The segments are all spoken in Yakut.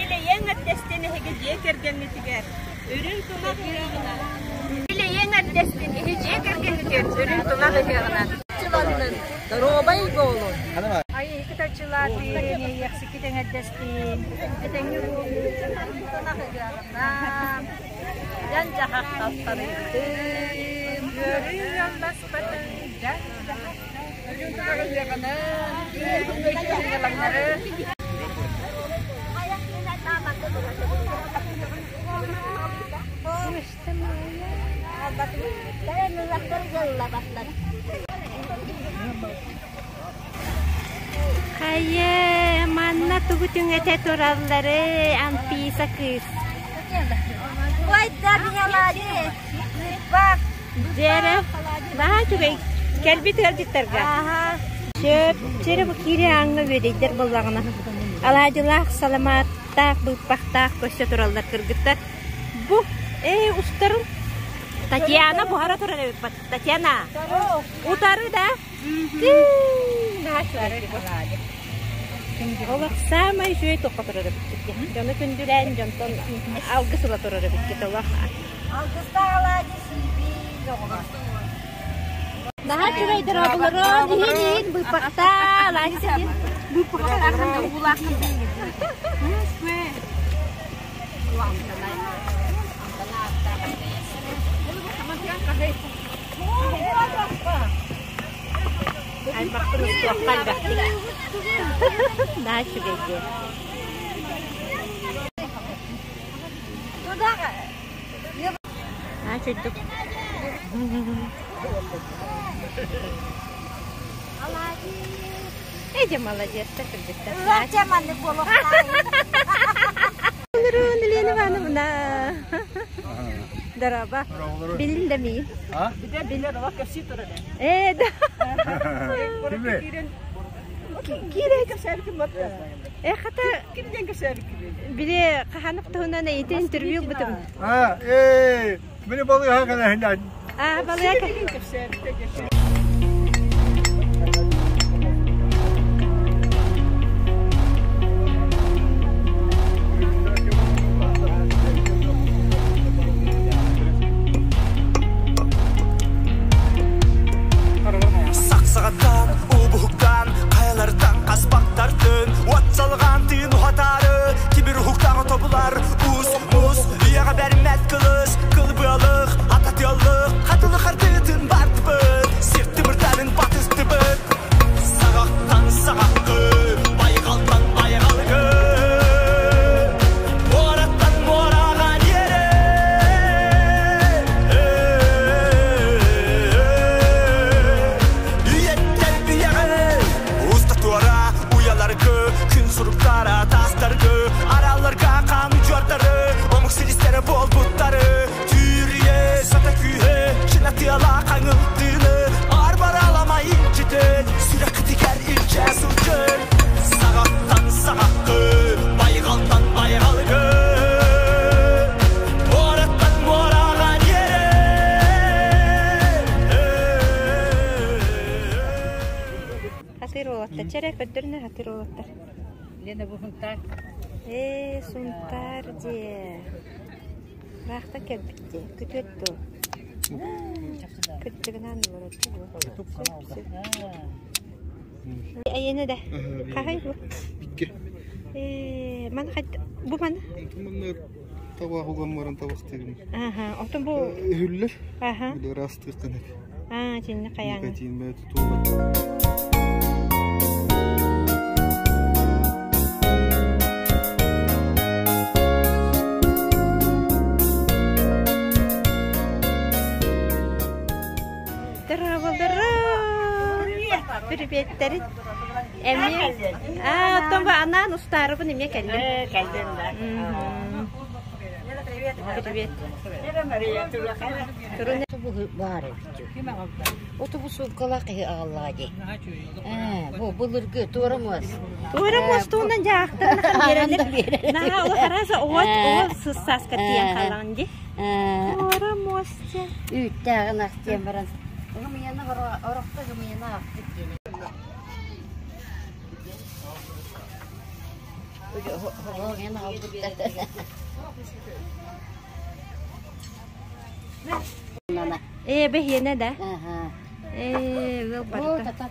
Илэйэн эрдэстин эһиги дьиэ кэргэммитигэр үрүҥ тунах ыһыаҕынан Илэйэн эрдэстин эһи дьиэ кэргэммитигэр үрүҥ тунах ыһыаҕынан Чыланнын, доруобай буолун! Айыһыкыт арчылаатын, иэйиэхсиккит эҥэрдэстин, этэҥҥэ буолун. Тунах ыһыаҕынан, дьан-дьаһах талтарыйтын. Ыарыы ыалласпатын, дьан-дьаһах Үрүҥ тунах ыһыаҕынан, сынньалаҥнары. Хайа, манна тугу түҥэтэ туралларый, Анфиса кыыс? Дьэрэ, наһаа үчүгэй кэлбит ыалдьыттарга. Сөп, чэрэ бу киирэ ааҥҥа үөдэйдэр буоллаҕына. Алаадьылаах, саламааттаах, быыппахтаах көрсө тураллар кыргыттар. Бу, ээ, устарын Татьяна буһара турар эбит. Татьяна, утары да? Олох саамай үчүгэй туохха турар эбиккит. Дьону күндүлээн, дьонтон алгыс ыла турар эбиккит олох. Алгыстаах алаадьы сиибин оҕолор. Наһаа үчүгэй дорооболорун, иһин иһин быыппахтаа, алаадьы сиһин. Аймахпын устуохха элбэхтик. Наһаа үчүгэй дии. Наһаа үчүгдүк. Эдя молодец, кыргыттар. Олорун, Елена Ивановна. Дороба. Биллин да миин. Ээ, да. Киирэ. Э, хата били хаханов туһунан эйити интервью ылбытым. А, ээ, мини балыыһа кэлэһинэн. А, балыыһа Сахсаҕаттан, уубуһуктаан, хайалартан хаспахтартын, уот салҕаан тыын уһатаары, тимир уһуктааҕы тобулар, уус, муус, үйэҕэ бэрмэт кылыс, кылбыалых, ататыаллых, хатылы хардыытын бардыбыт, сир тымырдарын батыстыбыт. Саҕахтан саҕаххы, байҕалтан байҕалгы, муораттан муораҕа диэри. Үйэттэн үйэҕэ уста туора уйаларгы, күн суруктара таастаргы, аралларга хаан удьуордары, омук силистэрэ буолбуттары, түүрүйэ сата күүһэ, чынатыала хаҥылтыыны, арбараламай илдьитин, сүрэххитигэр илдьэ сылдьын. Саҕаттан саҕаххы, байҕалтан байҕалгы, муораттан муораҕа диэри. Хатыр уолаттар, чэрэ көрдөрүнэ хатыр уолаттар. Лена бу Сунтаар. Ээ, Сунтаар дьиэ. Ыраахтан кэлбит дии. Күтүөт дуо? Кырдьыгынан олорор дуу? Эйиэнэ да. Хаһай бу? Икки. Ээ, маны хайд бу маны? Манна табах уган баран табахтыырым. Аха, отон бу Өһүллэр. Аха. Били ыраастыахтан эт. Аа, чинни хайаҥы. Никотин бэйэ тутуллар. Приветтэрин. Эмиэ. Аа, оттон бу анаан устаарыбын эмиэ кэллим. Кэллим да. Привет. Баар эбит. Отобус сууккалаах киһи аҕаллаҕа дии. Ээ, бу былыргы туора муос. Туора муостуунан дьаахтан биэрэллэр. Наһаа ол арааса оҕо оҕо сыссааска тиийэн хаалаҕын дии. Туора муос диэн. Үүттээҕин ах диэн баран ымыйаны орохто ымыйаны аахпыт диэн. Ээ, бэһиэнэ да? Ээ, ыал барыта.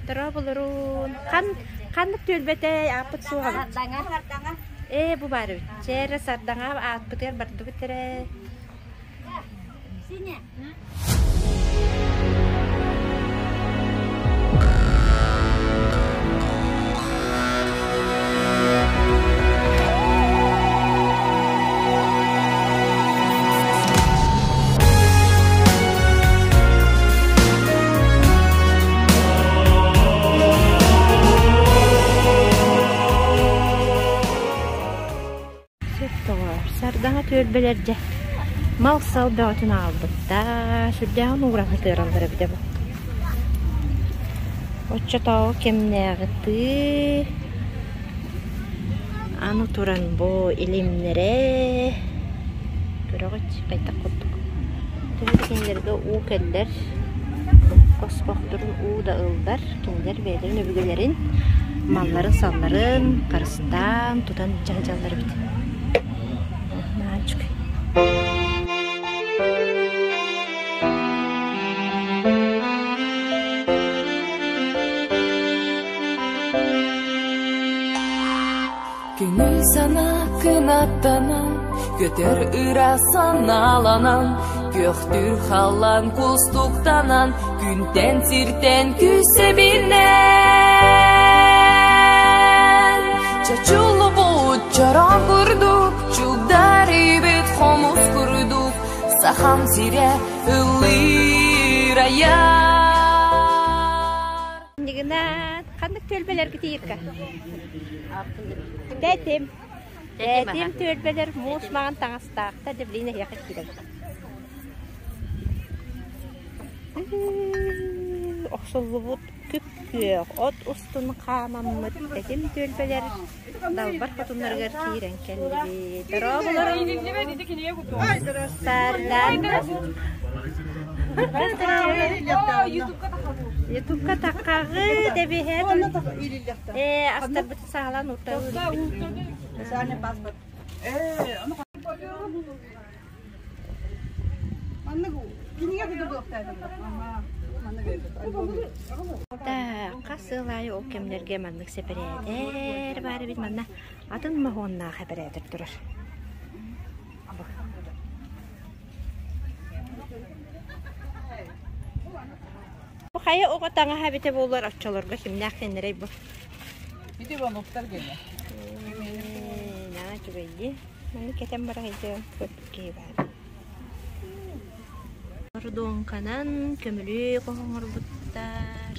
Дорооболорун. Хан ханнык түөлбэтэй ааппыт суоҕа эбит. Ээ, бу баар эбит. Чээрэ сардаҥа ааппытыгар бардыбыт эрэ. Сөп доҕоор, сардаҥа түөлбэлэр дьэ мал-сал бөҕөтүн аҕалбыттар, сүрдээҕин ууран ытыараллар эбитэ бу. Оччотооҕу кэмнээҕитыы аны туран бу илимнэрэ көрөҕүт хайдах курдук. Төһө да кинилэргэ уу кэллэр, хоспохторун уу да ыллар, кинилэр бэйэлэрин өбүгэлэрин малларын-салларын харыстаан тутан дьаһдьаллар эбит. Наачык. Көҥүл санаа кынаттанан, көтөр ыра санааланан, күөхтүүр халлаан кустуктанан, күнтэн сиртэн күүсэбинэн. Чочуллубут чороон курдук, чугдарыбыт хомус курдук, сахам сирэ ыллыыр айар. Нигынан ханнык түөлбэлэргэ тиийэргэ? Тэтим. Тэтим түөлбэлэр муус маҕан таҥастаахтар да билигин эһиэхэ киирэн. Охсуллубут күп-күөх от устун хаамаммыт тэтим түөлбэлэр далбар хотуннарыгар киирэн кэллибит. Дорооболорун! Сардан! Ютубка таххаҕы дэбиһэ Ээ, астарбытын саҕалаан уурталыыр. Хас сыл аайы ол кэмнэргэ маннык сэпэрээтэр баар эбит манна атын моһуоннаах эпэрээтэр турар. Бу хайа оҕо таҥаһа эбитэ буоллар оччолорго кимнээх кэннэрэй бу? Ити Ивановтар гэнэ. Наһаа үчүгэйдии. Маннык кэтэн бараһыйдыан көрбүт киһи баар. Бордуоҥканан көмүлүөк оҥорбуттар.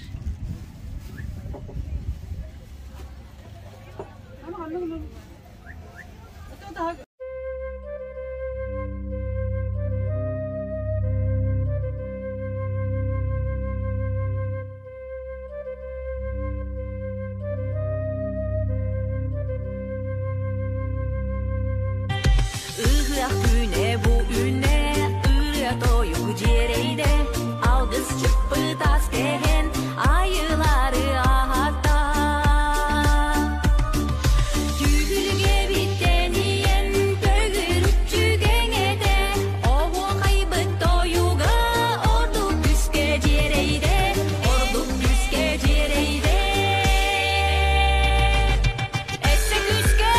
Ыһыах күнэ бу үнэ, ырыа тойук дьиэрэйдэ, алгыс чыппыт ас кэһэн, айылары аһатта. Түһүлгэбиттэн ийэн төгүрүччү кэҥэтэ, оһуохайбыт тойуга ордук күүскэ дьиэрэйдэ, ордук күүскэ дьиэрэйдэ. Эссе күүскэ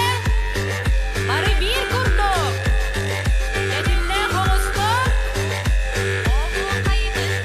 бары биир курдук тэтимнээх оҕустар оһуохайбыт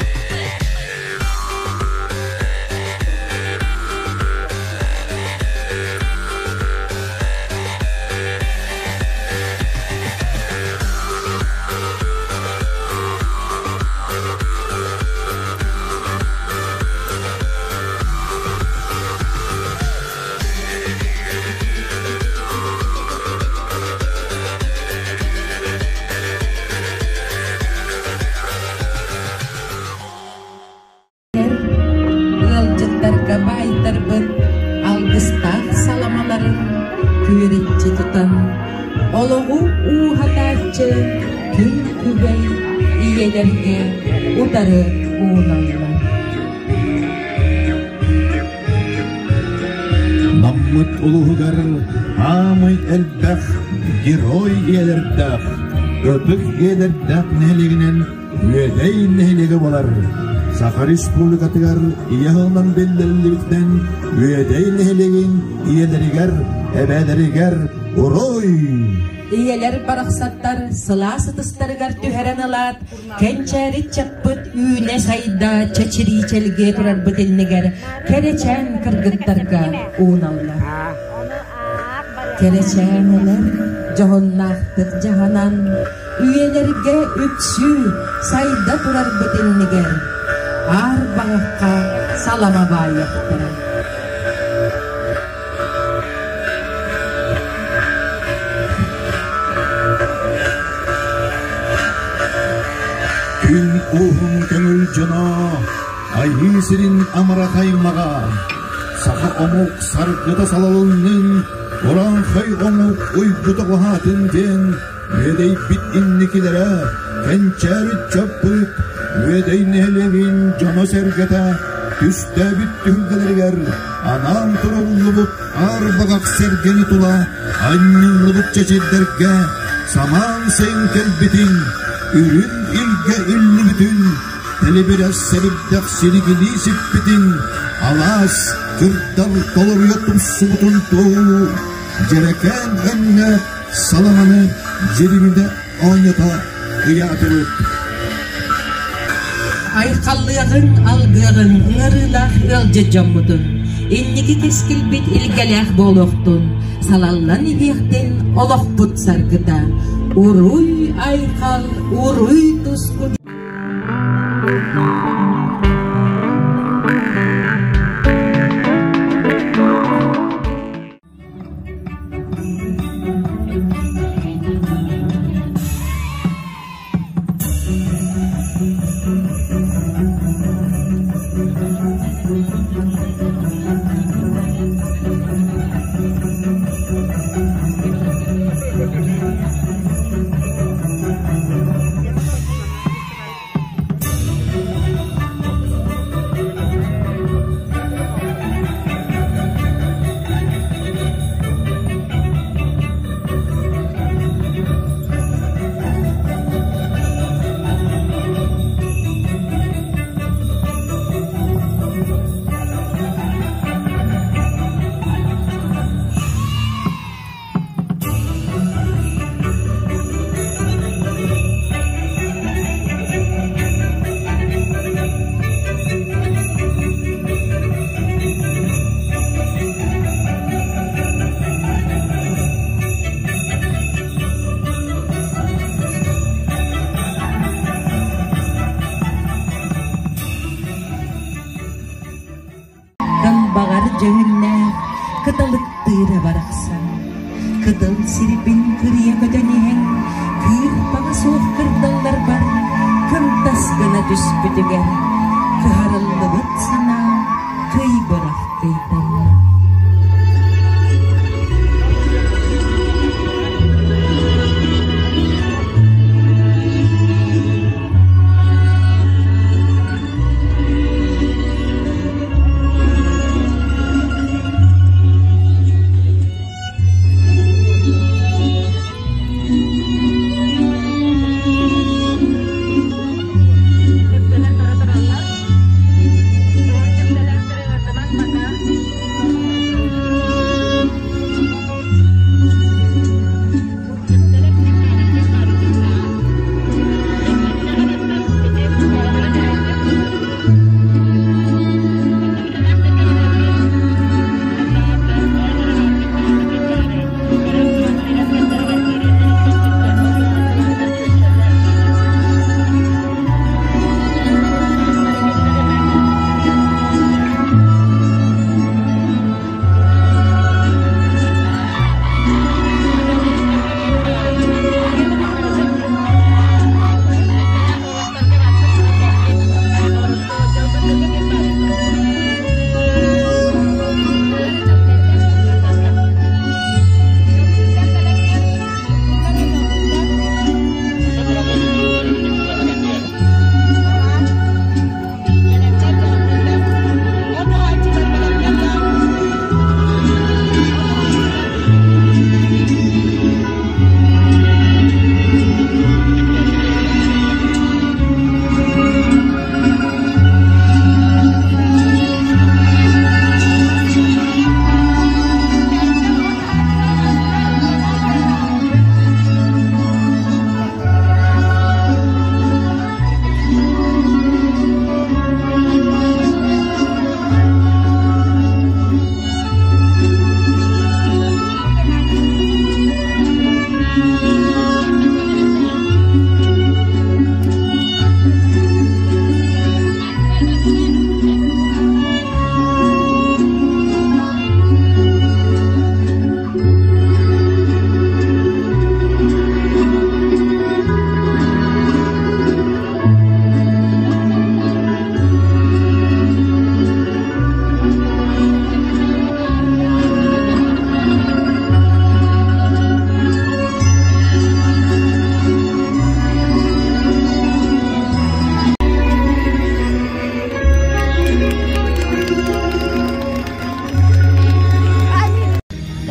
Ыалдьыттарга баайдарбыт алгыстаах саламаларын Күөрэччи тутан, олоҕу ууһатааччы күн күбэй ийэлэргэ утары ууналлар. Наммыт улууһугар аамай элбэх герой ийэлэрдээх, ытык ийэлэрдээх нэһилиэгинэн Үөдэй нэһилиэгэ буолар. Саха Республикатыгар ийэ сылынан биллэриллибитинэн Үөдэй нэһилиэгин ийэлэригэр, эбээлэригэр уруй! Ийэлэр барахсаттар сылаас ытыстарыгар түһэрэн ылаат, кэнчээри чаппыт үүнэ-сайда чэчирии чэлгиэ турарбыт иннигэр кэрэчээн кыргыттарга ууналлар. Кэрэчээнэлэр дьоһуннаахтык дьаһанан, үйэлэргэ үксүү, сайда турарбыт иннигэр аар баҕахха салама баайыахтара. Күн уһун көҥүл дьоно, айыы сирин амарах аймаҕа, саха омук саргыта салалыннын, урааҥхай омук уйгута уһаатын диэн Үөдэйбит инникилэрэ, кэнчээри чаппыт, Үөдэй нэһилиэгин дьоно-сэргэтэ түстээбит түһүлгэлэригэр анаан туруллубут аар-баҕах сэргэни тула анньыллыбыт чэчирдэргэ самаан сайын кэлбитин, үрүҥ илгэ үллүбүтүн, тэлибирэс сэбирдэх силигилии сиппитин, алаас кырдал толоруйа тупсубутун туоһулуу дьэрэкээн өҥнө саламаны дьиримидэ оонньото ыйаатыбыт. Айхаллыаҕыҥ, алгыаҕыҥ ыҥырыылаах ыалдьыт дьоммутун, инники кэскилбит илгэлээх буолуохтун, салаллан иһиэхтин олохпут саргыта. Уруй айхал, уруй туску Дамбаҕар дьүһүннээх кыталыктыыра барахсан, кытыл сирбин кырыйа көтөн иһэн, кыырпаҕа суох кырдалларбар кынтас гына түспүтүгэр, кыһарыллыбыт санаа кый бырах кыйтанна.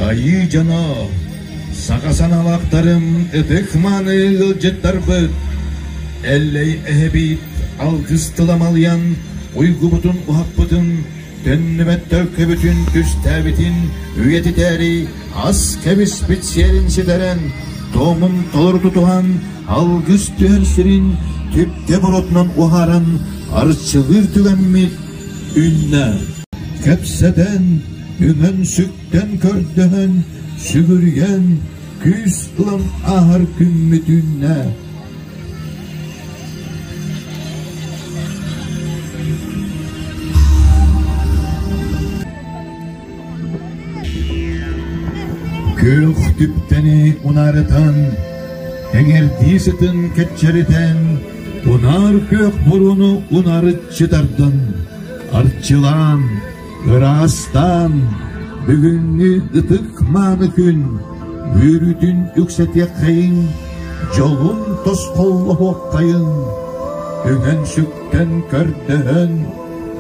Айыы дьоно, саха санаалаахтарым ытык-мааны ыалдьыттарбыт, Эллэй эһэбит алгыс тыла малыйан, уйгубутун уһаппытын, төннүбэт төлкөбүтүн түстээбитин үйэтитээри ас кэбиспит сиэрин ситэрэн, туомун толору тутуһан, алгыс түһэр сирин түптэ бурутунан уһааран арчылыыр түгэммит үүннэ. Кэпсэтэн, үҥэн-сүктэн көрдөһөн, сүгүрүйэн, күүс ылан ааһар күммүт үүннэ. Күөх түптэни унаарытан, эҥэрдии сытын кэччэритэн, унаар күөх буруону унаарыччы тардан, арчылаан, ыраастаан, бүгүҥҥү ытык-мааны күн үөрүүтүн үксэтиэххэйиҥ, дьолун тосхоллоһуоххайыҥ, үҥэн-сүктэн көрдөһөн,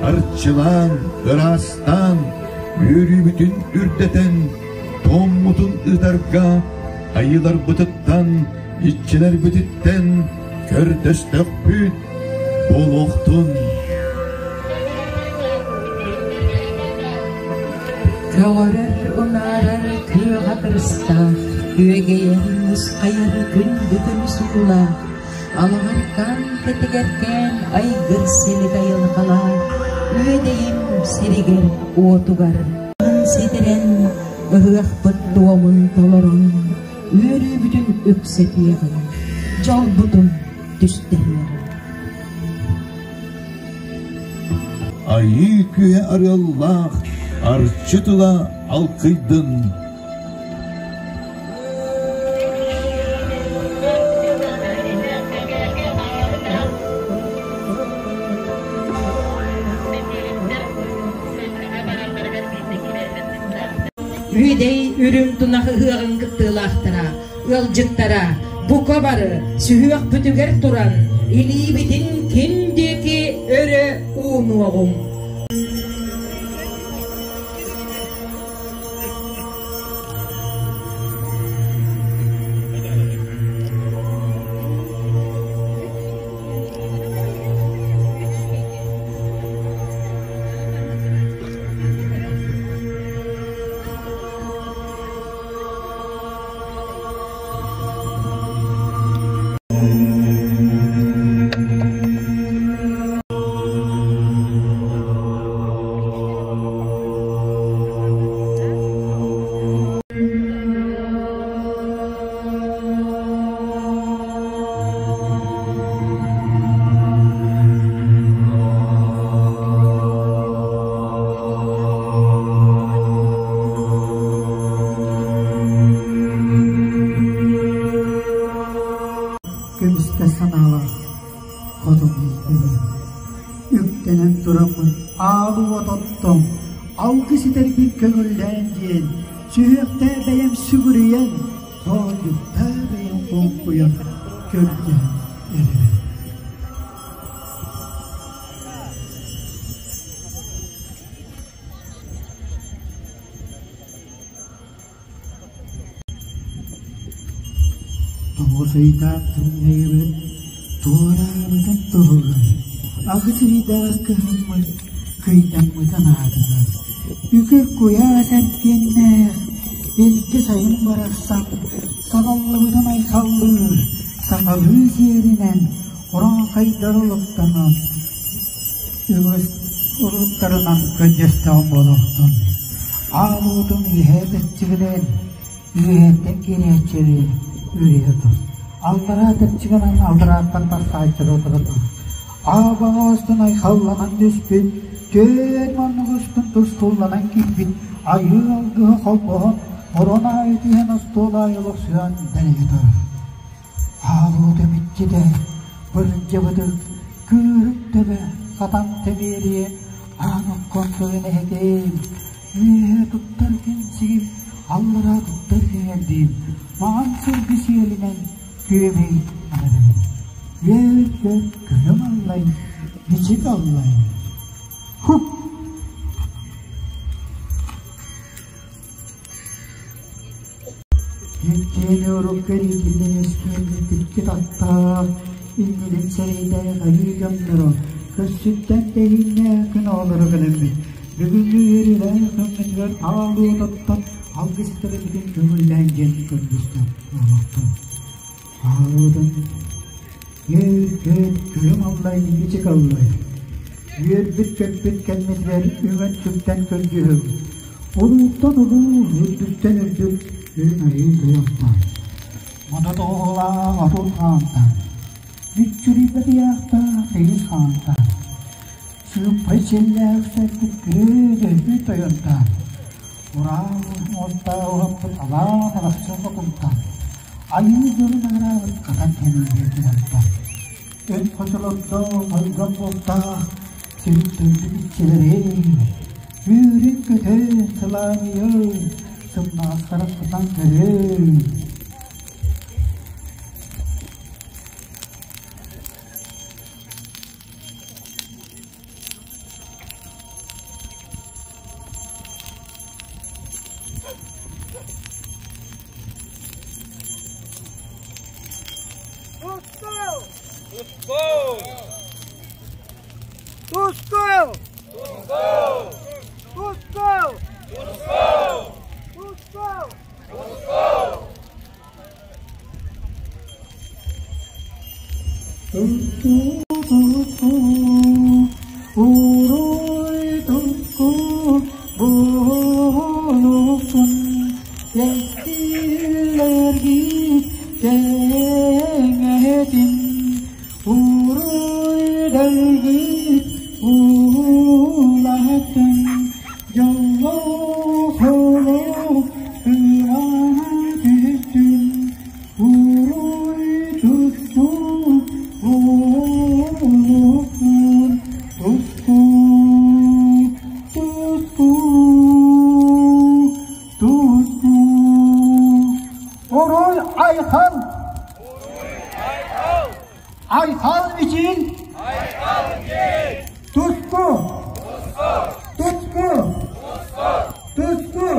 арчылаан, ыраастаан, үөрүүбүтүн үрдэтэн, туоммутун ыытарга айыыларбытыттан, иччилэрбититтэн көрдөстөхпүт буолуохтун. Көҕөрөр, унаарар күөҕэ кырыстаах, күөгэйэр, нусхайар күндү көмүс уулаах, Алаҕаркаан кэтигэркээн айгыр силик айылҕалаах, үөдэйим сиригэр уотугар ситэрэн, ыһыахпыт туомун толорон, үөрүүбүтүн үксэтиэҕиҥ, дьолбутун түстэһиэҕиҥ. Айыы күүһэ арыаллаах, арчы тыла алкыйдын. Үөдэй үрүҥ тунах ыһыаҕын кыттыылаахтара, ыалдьыттара бука бары сүһүөхпүтүгэр туран илиибитин ким диэки өрө уунуоҕуҥ. Көмүскэ санаалаах хотун илдьирийэн, үктэнэн тураммын аалы уот оттон, алгыс этэрбин көҥүллээн диэн, сүһүөхтээ бэйэм сүгүрүйэн, хоонньуктаа бэйэм хоҥкуйан көрдөһөн эрэбин. Тоҕус ыйдаах тымныйбыт туораабытын туһугар, аҕыс ыйдаах кыһыммыт кыйдаммытын аатыгар, үкэр куйаас эркиннээх илгэ сайын барахсан салаллыбытын айхаллыыр сахалыы сиэринэн урааҥхайдар олохтонон үгүс уруттарынан көрдөстөҕүм буолуохтун. Аал уутун үөһээ бэччигинэн, үөһэттэн киирээччини үөрүйэ тус. Аллараа тэпчигинэн алларааттан тахсааччыны утары тус. Аабаҕа устун айхалланан түспүт, түөн муннук устун тускулланан киирбит айыы алгыһы холбоһон, мурун аайы түһэн остуол аайы олохсуйан дэлэйэ турар. Аалуут эмиччитэ, бырдьабытык, кыырык төбө, хатан тэбиэриэ, аан оккон тыгын эһэтиим, үөһэ туттар кэнсигим, аллараа туттар кэҥэрдиим, маҥан сылгы сиэлинэн күөмэй анарабын. Үөр-көр күлүм аллай, бичик аллай. Хуп! Иккиэн урукку иитиллэн үөскээн икки таттаах, иннинэн сэрэйдээх айыы дьонноро, көрсүттэн тэһииннээх күн оҕолоро кэлэммит, бүгүҥҥү үөрүүлээх күммүтүгэр аал уотуттан алгыстары бүтүн көҥүллээн диэн көрдөстө буолуохтун. Аал уотун үөр-көт күлүм аллай мичик аллай, үөрбүт-көппүт кэммитигэр үҥэн-сүктэн көрдүһүҥ, улууттан улуу, үрдүктэн үрдүк үрүҥ айыы тойонтон, модут оҕолоох отун хаантан, мүччүрүйбэт ыйаахтаах тыйыс хаантан, сыыппай сиэллээх сэргит күрүө тойонтон, Ураан уоттаах уһаппыт алаа тарахчы хотунтан, айыы дьонун аҕыраабыт хатан кэлиигэ тумантан, өн хочолордоох ойгон буолтаах сирин төрдүн иччилэрин, үүрүн-көтөн сылаанньыйан, сымнаҕас харахпытан көрөн. Туску! Туску! Туску! Уруй туску буолуохтун, кэскиллэргит кэҥээтин, уруйдаргыт улаатын, дьоллоох олох ыраат түстүн, уруй туску буолуохтун, туску, туску, туску. Уруй айхал! Айхал için! Туску! Туску! Туску!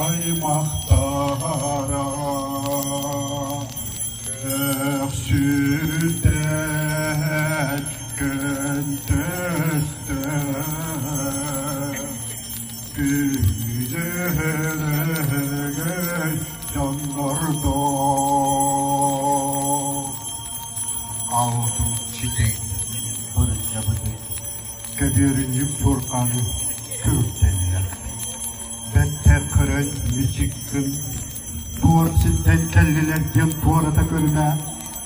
Айыга аймахтара Көхсүтэн көнтөстөн Күнүлэгэй дьоннордо Алтын читек бырдьабыты Көбүөрүнньүк суорҕаны күртэллэр. Бэттэх көрөн мичиккин туор сиртэн кэллилэр диэн туората көрүмэ,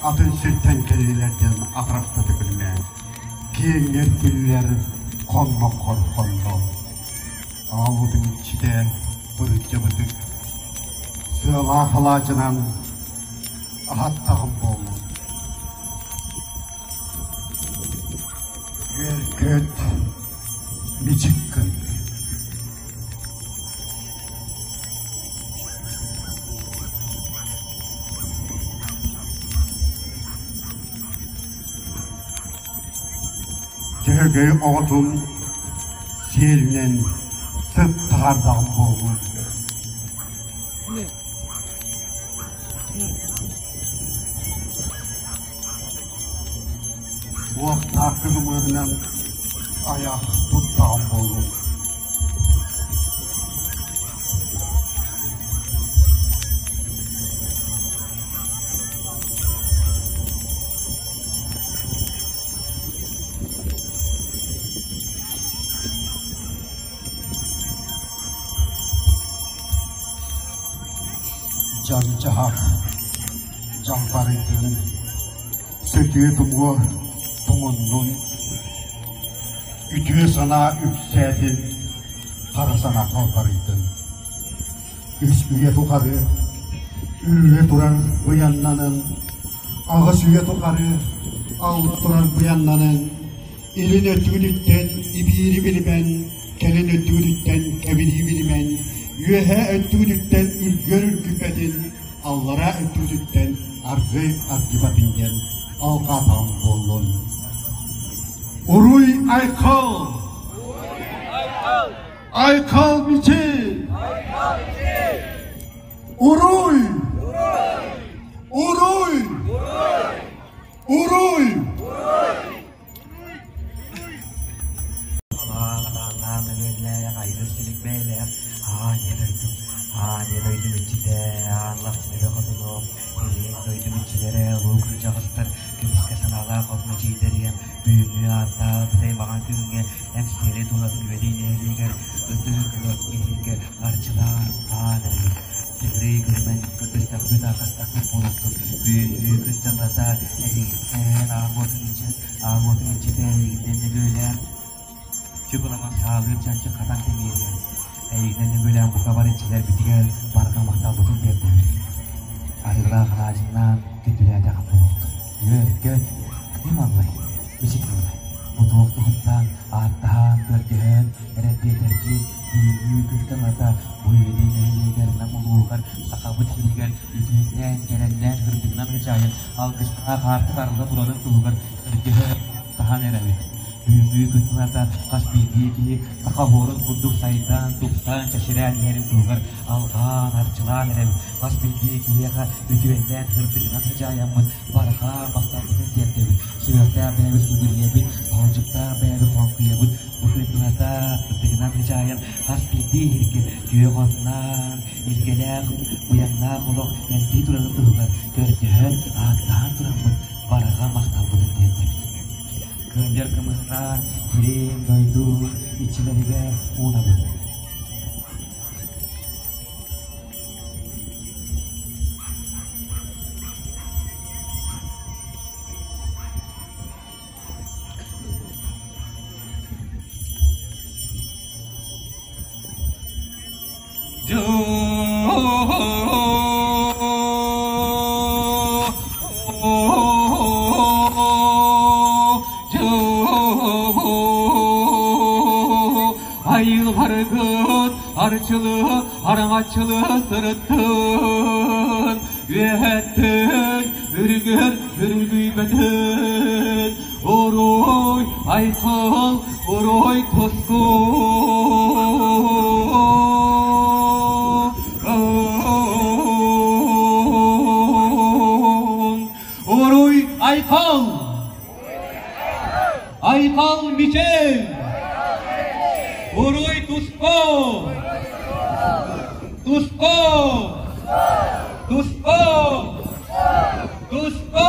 атын сиртэн кэллилэр диэн атарахтата көрүмэ. Киэҥҥэр киллэр, хонноххор хонно. Аалбытын иччитэ бырдьабытык сыалаах алаадьынан аһаттаҕым буоллун. Үөр-көт мичиккин. Дьөһөгөй оҕотун сиэлинэн сыт таһаардаҕым буоллун. Уохтаах кыгымыырынан айах туттаҕым буоллун. Дьан-дьаһах дьалбарыйдын, сөтүө тумуо тумуннун, үтүө санаа үксээтин, хара санаа халбарыйдын. Үс үйэ тухары үллэ турар быйаннанын, аҕыс үйэ тухары алла турар быйаннанын, илин өттүгүнүттэн ибиири билимэн, кэлин өттүгүнүттэн кэбирии билимэн, үөһээ өттүгүнүттэн үргүөр үргүппэтин, аллараа өттүбүтүттэн аргыый аргыбатын диэн алҕаатаҕым буоллун. Уруй айхал! Айхал мичил! Уруй! Уруй! Уруй! Аан дойду иччитэ, аан лахсыга хотуну, илин дойду иччилэрэ, улуу кырдьаҕастар, көмүскэ санаалаах хотун эдьиийдэригэр, бүгүҥҥү ааттаах бүтэй маҥан күҥҥэ Эҥсиэли туһатын үөдэй нэһилиэгэр ытык ыһыах иһиргэ арчылаан аан эрэбит. Тыгырый күлүмэн көрдөстөхпүт, аахастахпыт буолуохтун. Бүгүҥҥү күн тыллата эһигиттэн аан уотун иччи аан уотун иччитэ эһигиттэн нөҥүөлээн чукуламан саалыыр чанчык хатан кэҥиэриэ. Эйигинэн нөҥүөлээн бука бар иччилэрбитигэр барҕа махталбытын тиэрдэбит. Арыылаах алаадьыннаан күндүлээтэҕим буолуохтун. Үөр-көт, ким аллай, мичик буолай. Бу туох туһуттан ааттаһан, көрдөһөн, эрэдиэтэргин бүгүҥҥү күн тылата бу үөдэй нэһилиэгэр Нам улууһугар Сахабыт сиригэр үтүөннээн, кэрэллээн, сырдыгынан ычаайан, алгыстаах аартык арылла турарын туһугар көрдөһөн, таһан эрэбит. Бүгүҥҥү күн тылата хас биирдии киһи саха оһуорун курдук сайдан, тупсан, чэчирээн иһэрин туһугар алҕаан, арчылаан эрэбит. Хас биирдии киһиэхэ үтүөннээн, сырдыгынан сыдьаайаммыт, барҕа махталбытын тиэрдэбит. Сүһүөхтээх бэйэбит сүгүрүйэбит, хоһоончуктаах бэйэбит хоҥкуйабыт. Бу күн туһата сырдыгынан сыдьаайан хас биирдии иһиргэ күөх отунан, илгэлээх, быйаҥнаах олох элбии турарын туһугар көрдөһөн, ааттаһан тураммыт барҕа махталбытын тиэрдэбит. Кыанньар кымыһынан кириэм дойду иччилэригэр уунабыт. Айылҕаргыт арчылы араҥаччылы сырыттын, үөһэттин, үрүгэр үргүйбэтин, уруй айхал, уруй туску. Уруй айхал! Айхал Мичел! Уруй Туско! Туско! Туско! Туско!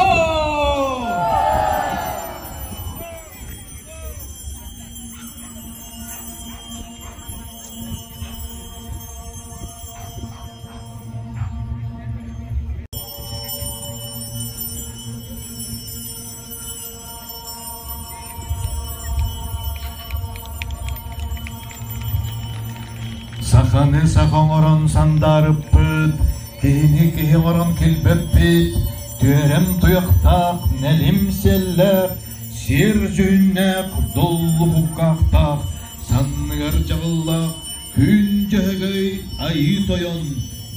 Саханы саха оҥорон сандаарыппыт, киһини киһи оҥорон килбэппит, түөрэм туйахтаах, нэлим сиэллээх, сир дьүһүннээх, доллубуккаахтаах, санныгар дьаҕыллаах Күн Дьөһөгөй Айыы Тойон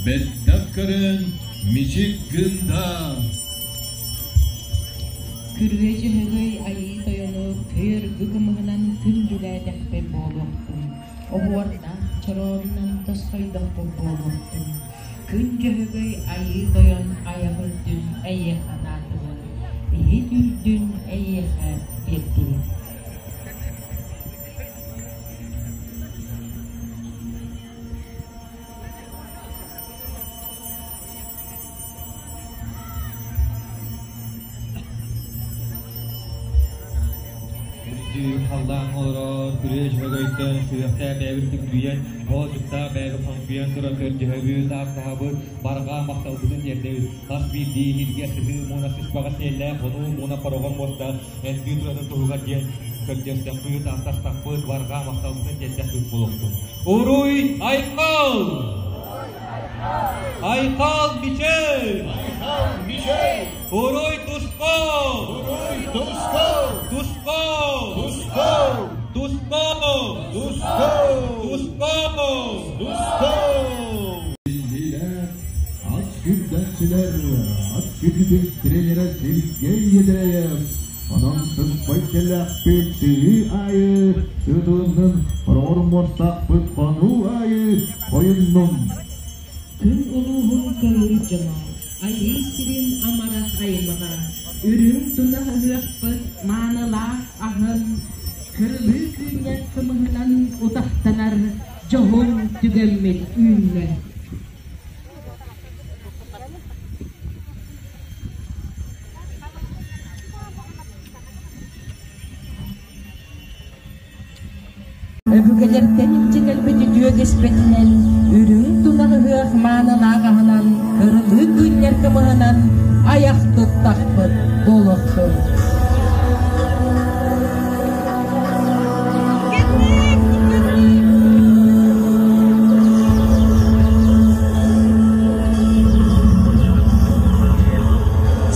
бэттэх көрөн мичик гында. Күрүө Дьөһөгөй Айыы Тойону көйөргү кымыһынан күндүлээтэхпин буолуохтун, оһуордаах чороонунан тосхойдохпун буолуохтун. Күн Дьөһөгөй Айыы Тойон айах үрдүн эйиэхэ анаатыбын, иһит үрдүн эйиэхэ биэрдибин. Үрдүк халлаан олорор, күрүө дьөһөгөйтөн сүһүөхтээх бэйэбит сүгүрүйэн, оол-дьуктаах бэйэбит хоҥкуйан туран көрдөһөбүт, ааттаһабыт, барҕа махталбытын тиэрдэбит. Хас биирдии иһиргэ сыһыы мууна сыспаҕа сиэллээх, хонуу мууна хороҕор муостаах элбии турарын туһугар диэн көрдөстөхпүт, ааттастахпыт, барҕа махталбытын тиэрдэхпит буолуохтун. Уруй Айхал! Айхал Мичел! Айхал Мичел! Уруй Туско! Уруй Туско! Туско! Туско! Туско! Туско! Туско! Туско! Ат сүрдээх Иитээччилэр ат сүүрдүүтүн тренерэ Сергей Ядреев. Онон сыспай сэллээхпит сыһыы аайы сыытылыннын, хороҕор муостаахпыт хонуу аайы хойуннун. Күн улууһун көҥүл дьоно, Айыы сирин амарах аймаҕа, Үрүҥ тунах ыһыахпыт маанылаах аһын, Кырылыы кыынньар кымыһынан утахтанар дьоһун түгэммит үүннэ. Өбүгэлэртэн илдьэ кэлбит үтүө үгэспитинэн, үрүҥ тунах ыһыах маанылаах аһынан, кырылыы кыынньар кымыһынан айах туттахпыт буолуохтун.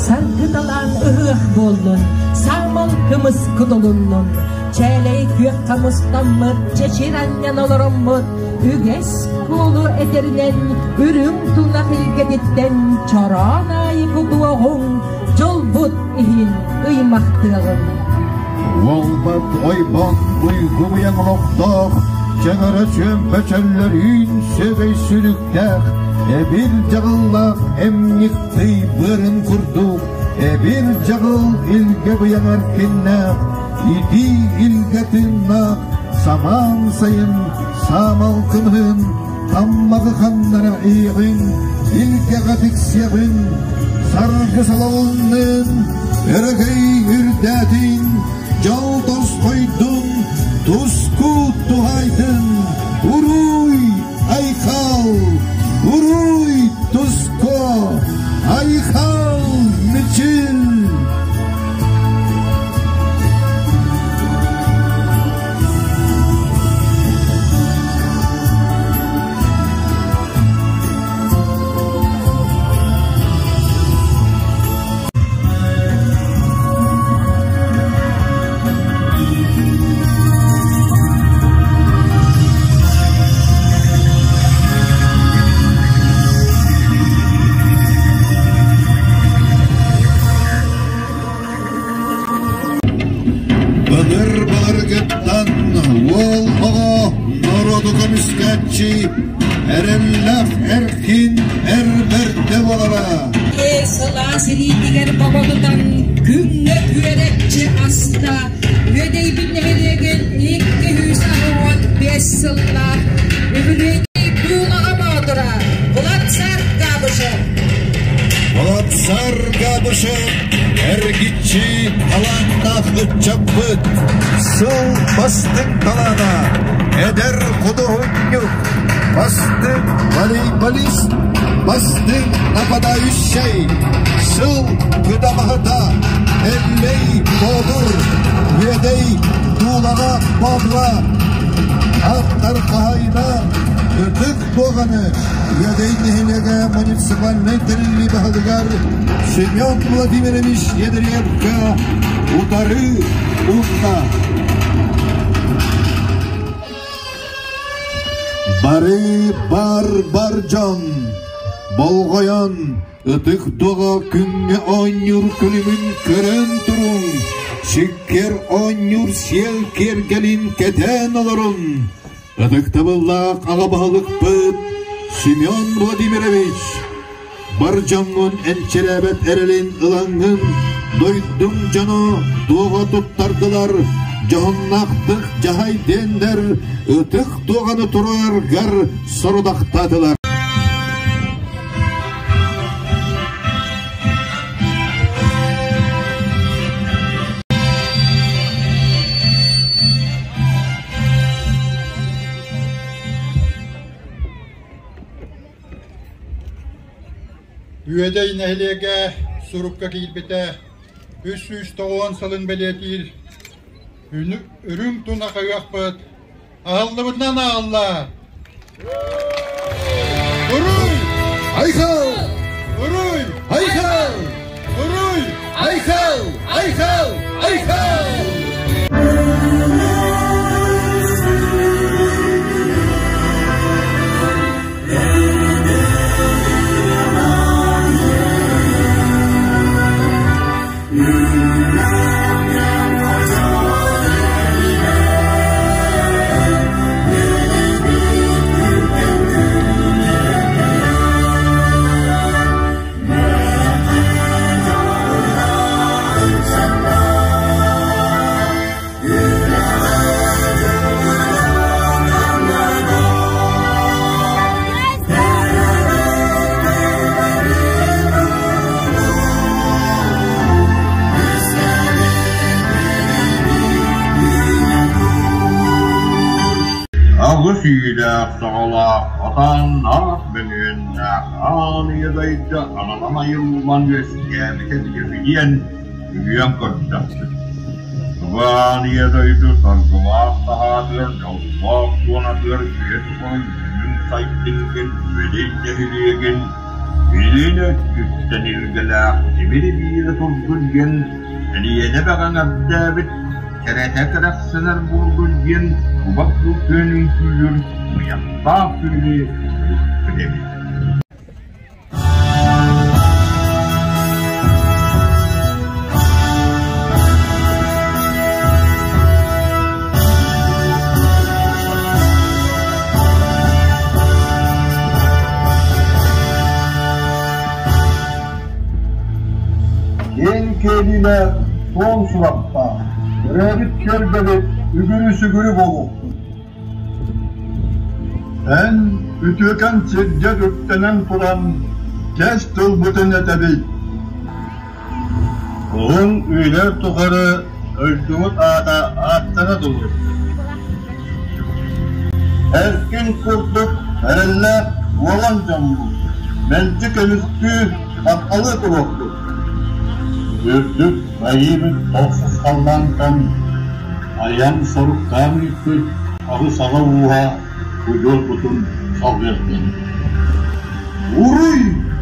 Саргы талаан ыһыах буоллун, саамал кымыс кутулуннун, чээлэй күөх хамыстаммыт, чэчир анньан олороммут, үгэс куолу этэринэн, үрүҥ тунах илгэтиттэн чороон аайы кутуоҕуҥ, дьолбут иһин ыймахтыаҕыҥ. Уолбат ойбон уйгу-быйаҥ олохтоох, чөҥөрө чүөмпэ чөллөрүүн сүөгэй сүлүктээх, эбир дьаҕыллаах эмньик тый быарын курдук, эбир дьаҕыл илгэ быйаҥ эркиннээх, итии илгэ тыыннаах, самаан сайын саамал кымыһын, таммаҕы ханнара иэҕиҥ, илгэҕэ тиксиэҕиҥ, саргы салалыннын, өрөгөй үрдээтин, дьол тосхойдун, туску туһайдын, уруй айхал, уруй туску, айхал мичил! Былыр-былыргыттан уол оҕо норуоту көмүскээччи, эрэллээх эркин эр бэрдэ буолара. Сылаас илиитигэр бобо тутан күҥҥэ күөрэччи аста. Үөдэйбит нэһилиэгин 265 сыллаах үбүлүөйдэй Дуулаҕа Боотура Владцар Габышев. Владцар Габышев эргиччи талааннаах ыччаппыт, сыл бастыҥ талаана, эдэр худуоһунньук, бастыҥ волейболист, бастыҥ нападающай, сыл кыдамаһыта, Эллэй Боотур, Үөдэй Дуулаҕа Боотура, Аттар хаһайына Ытык Дуоҕаны Үөдэй нэһилиэгэ муниципальнай тэриллии баһылыгар Семен Владимирович Ядреевка утары уунна. Бары бар-бар дьон, болҕойон, ытык дуоҕа күҥҥэ оонньуур күлүмүн көрөн туруҥ, сиккэр оонньуур сиэл киэргэлин кэтээн олорун. Ытыктабыллаах аҕа баһылыкпыт Семен Владимирович, бар дьоҥҥун энчирээбэт эрэлин ылаҥҥын, дойдуҥ дьоно дуоҕа туттардылар, дьоһуннаахтык дьаһай диэннэр ытык дуоҕаны туруораргар сорудахтаатылар. Үөдэй нэһилиэгэ сурукка киирбитэ 390 сылын бэлиэтиир үрүҥ тунах ыһыахпыт аһыллыбытынан аалла! Уруй! Айхал! Уруй! Айхал! Уруй! Айхал! Айхал! Айхал! Иилээх-саҕалаах, атааннаах мөҥүөннээх аан ийэ дойду ананан айыллан үөскээбитэ билиэн үһүөн көрдөхпүт. Аан ийэ дойду саргылаах таһаатыгар, дьоллоох туонатыгар үйэ тухары үүнүн-сайдыҥҥын, үөдэй нэһилиэгин илин өттүттэн илгэлээх тимир биирэ турдун диэн Элиэнэ бэҕэҥ эрдээбит, кэрэтэ кэрэхсэнэр буоллун диэн кубах күн үҥкүүлүүр муйахтаах күнү үппүт эбит. Киэҥ киэлиилээх суон сурахтаах, төрөөбүт түөлбэбит үгүрү-сүгүрү буолуохтун. Эн үтүөкэн сиргэ үктэнэн туран, кэс тылбытын этэбит. Уһун үйэлэр тухары дойдубут аата ааттана туруо. Эркин курдук эрэллээх уолан дьоммут мэлдьи көмүскүү, тапталыы туруохпут. Үрдүк айыыбыт тохсус халлаантан айан соруктаан ыыппыт аҕыс аҕа ууһа удьуорбутун салгыахтын. Уруй!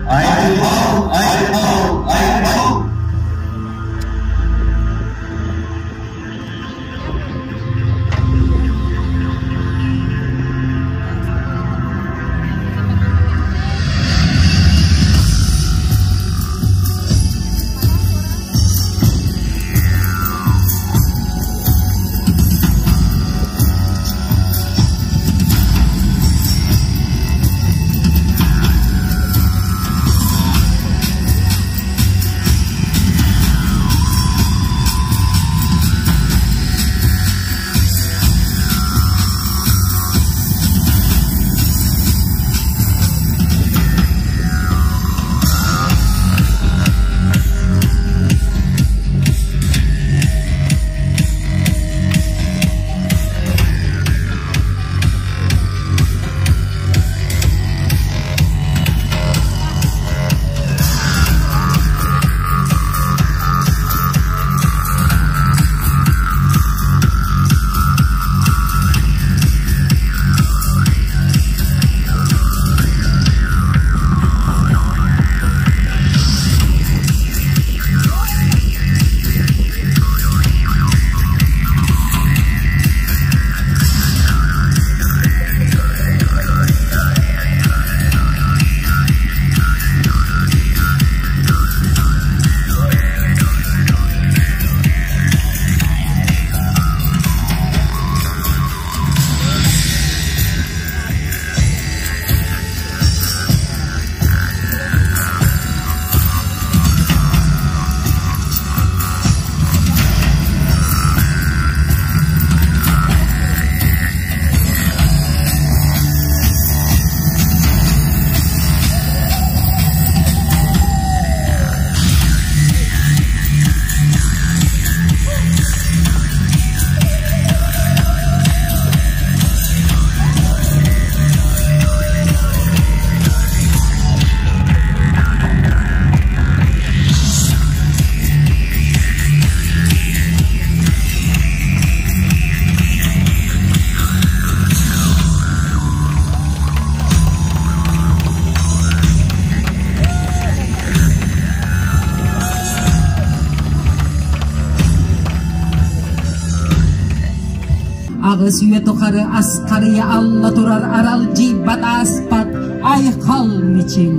Айхал! Айхал! Айхал! Аҕыс үйэ тухары асхарыйа алла турар аралдьыйбат ааспат айхал мичил.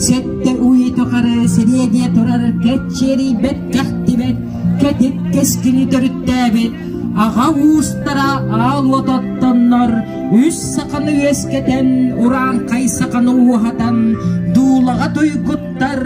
Сэттэ үйэ тухары сириэдийэ турар кэччиэрийбэт кэхтибэт кэтит кэскини төрүттээбит аҕа уустара аал уот оттоннор үс саханы үөскэтэн урааҥхай саханы ууһатан дуулаҕа туйгуттар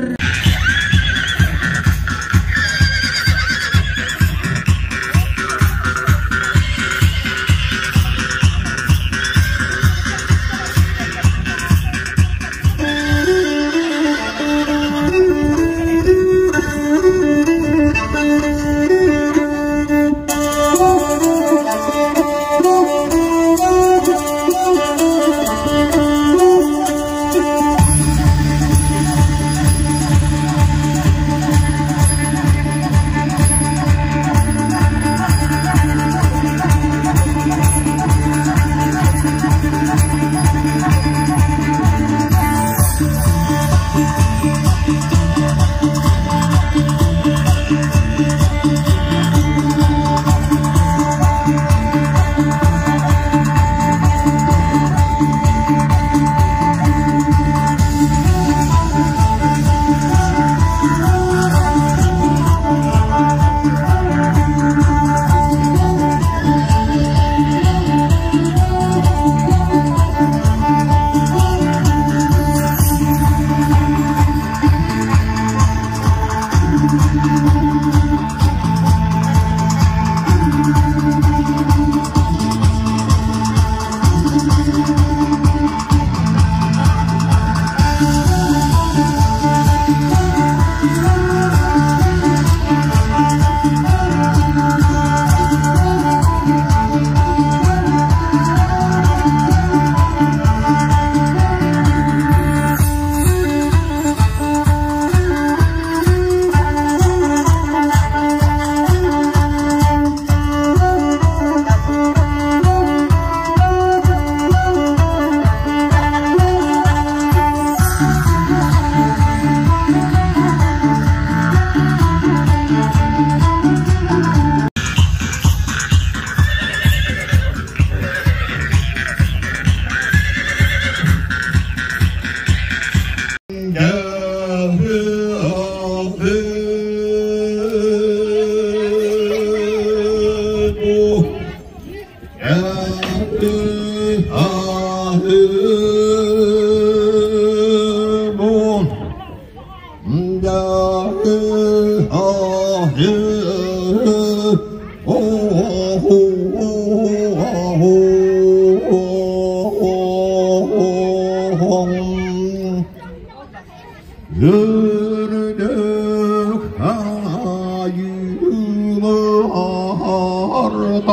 Үрдүк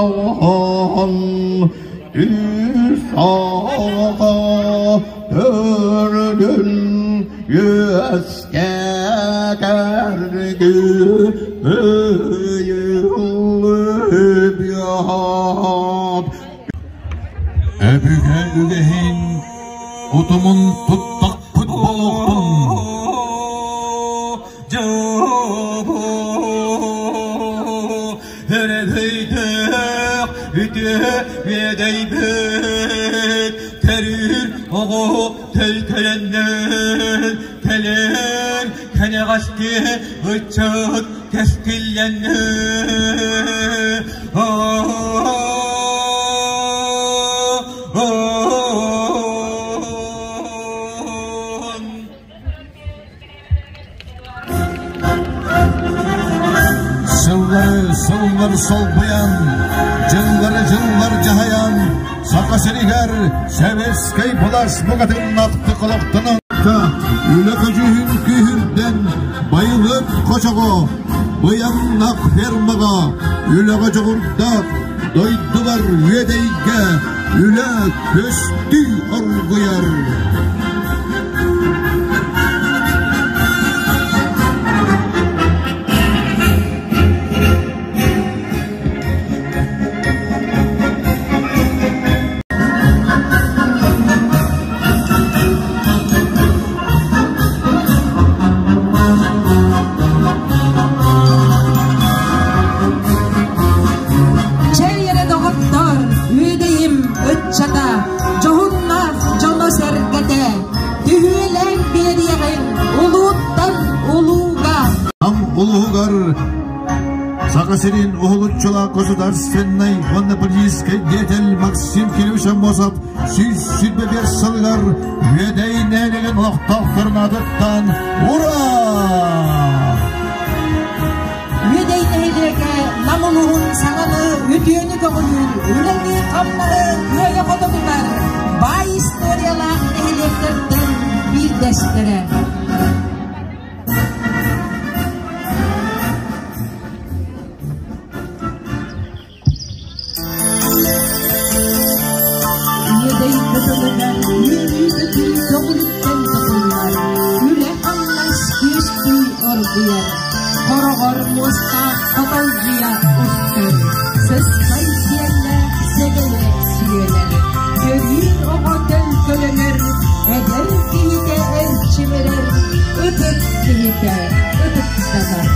айыылартан үс аға төрдүн үөскэтэрги ыйыллыбыат. Өбүгэ үгэһин утумун туттахпыт буолуохтун. Өрөбөйдөөх үтүө үөдэйбит төрүүр оҕо төлкөлөннөн кэлэр кэнэҕэски ыччат кэскиллэннин. Сыллары сыллар солбуйан, дьыллары дьыллар дьаһайан, Саха сиригэр Советскай былаас букатыннаахтык олохтонон үлэ көдьүүһүн күүһүрдэн, байылыат хочоҕо, быйаҥнаах фермаҕа үлэҕэ дьоҕурдаах, дойдубар Үөдэйгэ үлэ көстүү оргуйар. Чэй эрэ доҕоттор, үөдэйим ыччата, дьоһуннаах дьоно-сэргэтэ, түһүөлээн биэриэҕиҥ улууттан улууга. Нам улууһугар Саха сирин уһулуччулаах государственнай уонна политическай деятель Максим Кириллович Аммосов 125 сылыгар Үөдэй нэһилиэгин олохтоохторун аатыттан Ура! Үөдэй нэһилиэгэ Нам улууһун саҥаны үтүөнү көҕүлүүр, үлэни-хамнаһы кыайа-хото тутар баай историялаах нэһилиэктэртэн биирдэстэрэ. Үөдэй кытылыгар үөрүү-көтүү көҕүлүттэн тутуллар, үлэ-хамнас күөстүү оргуйар, хороҕор муостаах хотолдьуйа устар, сыспай сиэллээх сэгэлэ сүөлэр, төрүүр оҕо төлкөлөнөр, эдэр киһитэ эрчимирэр, ытык киһитэ ытыктанар.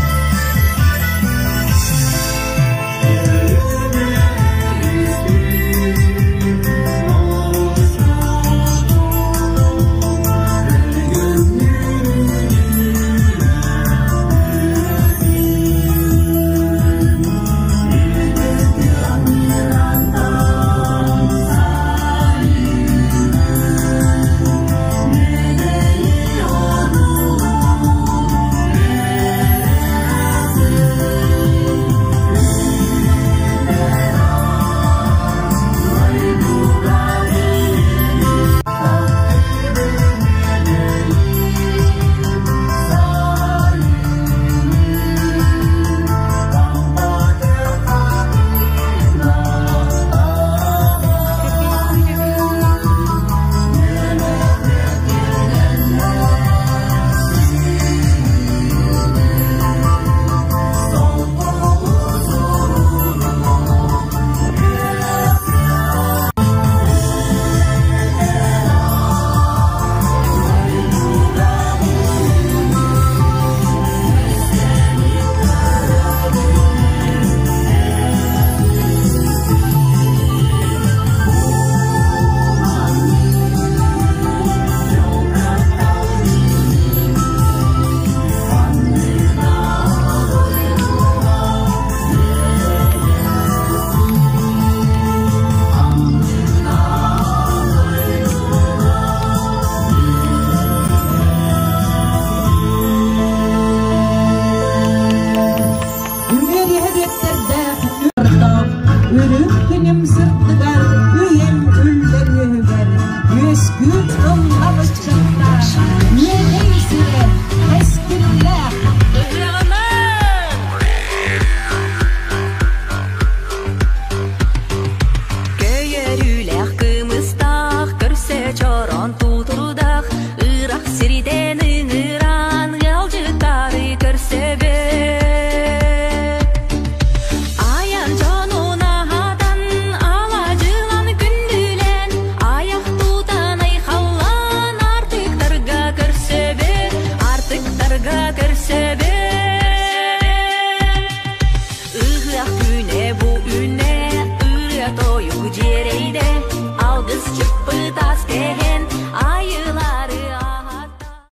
Сыппыта.